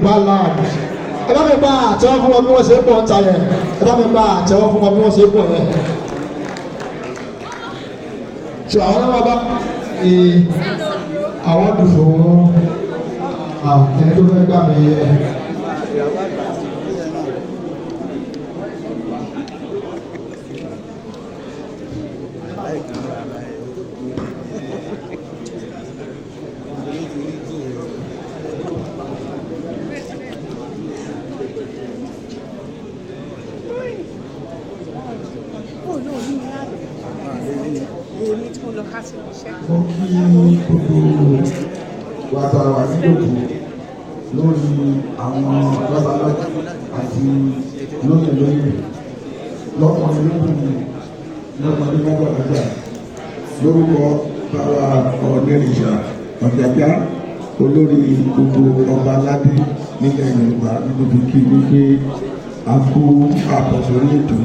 Yorùbá land. Ẹ bá mi gba àtẹ́wọ́ fún wọn bí wọ́n ṣe ń bọ̀ ń ta yẹn. Ẹ bá mi gba àtẹ́wọ́ fún wọn bí wọ́n ṣe ń bọ̀ yẹn. So àwọn náà wá bá àwọn dùn fún ẹni tó fẹ́ gbà mí yẹ. Èmi tí mo lọ ká sí iṣẹ́. Mo kí gbogbo wa tá a wà nílòkù lórí àwọn lọ́balọ́ba àti lóyè lóyè, lọ́kùnrin lóbìnrin, lọ́mọdé lágbàlagbà, lórúkọ bàbá Ọ̀nẹ́rìṣà Ọ̀jájá, olórí gbogbo ọba aládé nílẹ̀ Yorùbá, níbi kí wípé a kú àbọ̀ sórí ètò.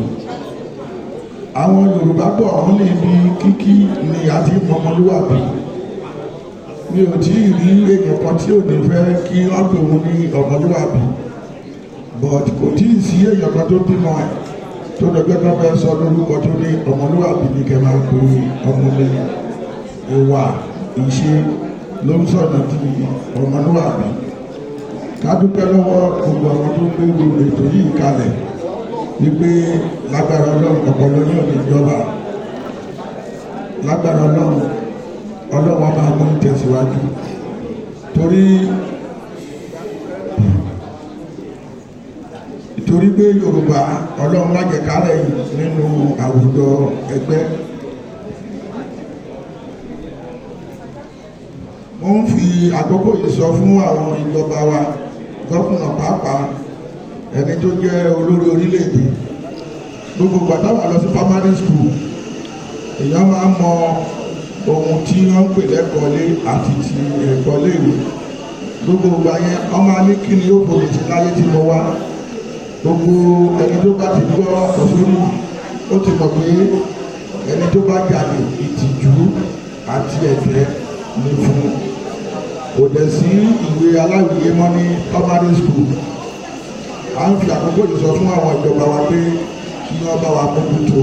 Àwọn Yorùbá bọ̀, wọ́n ní ibi kíkí ni a ti mọ ọmọlúwàbí. Mi ò tí ì rí èèyàn kan tí ò ní fẹ́ kí wọ́n pè òun ní ọmọlúwàbí, but kò tí ì sí èèyàn kan tó bímọ ẹ̀ tó dọjọ́ tó fẹ́ sọ lórúkọ tó ní ọmọlúwàbí ní kẹ́ máa pe ọmọ mi. Ìwà ìṣe ló ń sọ̀nà di ọmọlúwàbí. Ká dúpẹ́ lọ́wọ́ gbogbo àwọn tó ń gbé gbogbo ètò yìí kalẹ̀ wípé lágbára Ọlọ́run, ọpọlọ ní òní ìjọba. Lágbára Ọlọ́run, Ọlọ́run á máa mú ìtẹ̀síwájú, torí pé Yorùbá, Ọlọ́run má jẹ́ kálẹ̀ yìí nínú àwùjọ ẹgbẹ́. Mo ń fi àkókò yìí sọ fún àwọn ìjọba wa, gọ́fúnà, pàápàá ẹni tó jẹ́ olórí orílẹ̀-èdè. Gbogbo gbàtà wà lọ sí primary school, èèyàn máa ń mọ ohun tí wọ́n ń pè lẹ́kọ̀ọ́lé àti ti ẹ̀kọ́ léèwé. Gbogbo ìgbà yẹn, wọ́n máa ní kí ni ó fomi sí láyé tí mo wá. Gbogbo ẹni tó bá ti gbọ́ òṣèlú, ó ti mọ̀ pé ẹni tó bá jalè, ìtìjú àti ẹ̀tẹ́ ní fún. Kò dẹ̀ sí ìwé aláwìyé mọ́ ní primary school. À ń fi àkókò yìí sọ fún àwọn ìjọba wa pé kí wọ́n bá wa mójútó.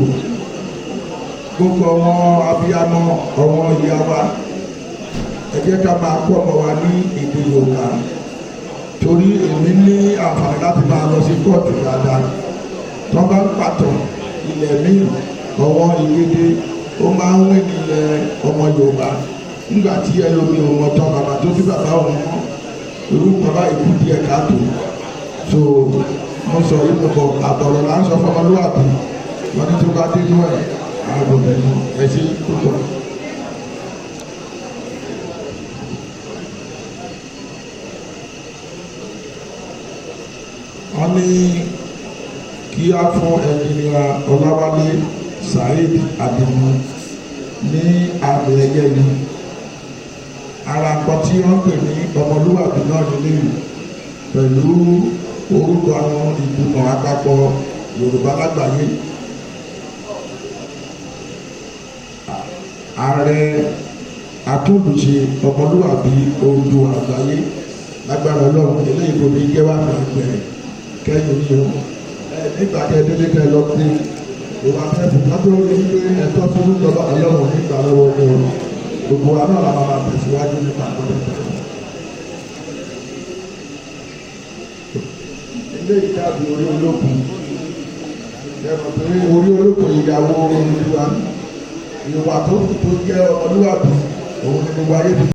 Gbogbo àwọn abiyamọ, àwọn ìyá wa, ẹ jẹ́ ká máa kọ́ ọmọ wa ní èdè Yorùbá, torí èmi ní àǹfààní láti máa lọ sí kóòtù dáadáa. Tó bá ń pàtó ilẹ̀ míì, ọwọ́ ìgédé ó máa ń wé nílẹ̀ ọmọ Yorùbá. Nígbà tí ẹlòmíì ò mọ̀ tán bàbá tó bí bàbá òun mọ́, irú bàbá ikú díẹ̀ káàtó. So mo sọ yìí, mo bọ̀ àbọ̀rọ̀ là ń sọ fọmọlúwàbí wọn ní tó bá dénú ẹ̀ àgbọ̀dẹ̀ ẹ̀ sí púpọ̀. Wọ́n ní kí á fún Ẹnjìnìà Ọláwálé Saheed Adigun ní àmì ẹ̀yẹ yìí. Ara nǹkan tí wọ́n ń pè ní ọmọlúwàbí náà nílé yìí, pẹ̀lú orúkọ àwọn ìgbìmọ̀ àpapọ̀ Yorùbá lágbàáyé, ààrẹ atúndùṣe ọmọlúwàbí Oòduà àgbáyé. Lágbára Ọlọ́run, eléyìí kò ní jẹ́ wà ní ìgbẹ̀rẹ̀ kẹ́yìn ní o. Nígbà tẹ délé, tẹ lọ pé ìwà tẹ fún tó rí pé ẹ̀tọ́ fún ìjọba, Ọlọ́run nígbà lọ́wọ́ ní o. Gbogbo wa náà la máa tẹ̀síwájú nípa àgbọ̀dọ̀ tẹ̀lé. Eléyìí dàbí orí olókùn. Ẹ mọ̀ pé orí olókùn, ìyàwó Olúwa, ìwà tó jẹ́ ọmọlúwàbí, òun ni gbogbo ayé fi.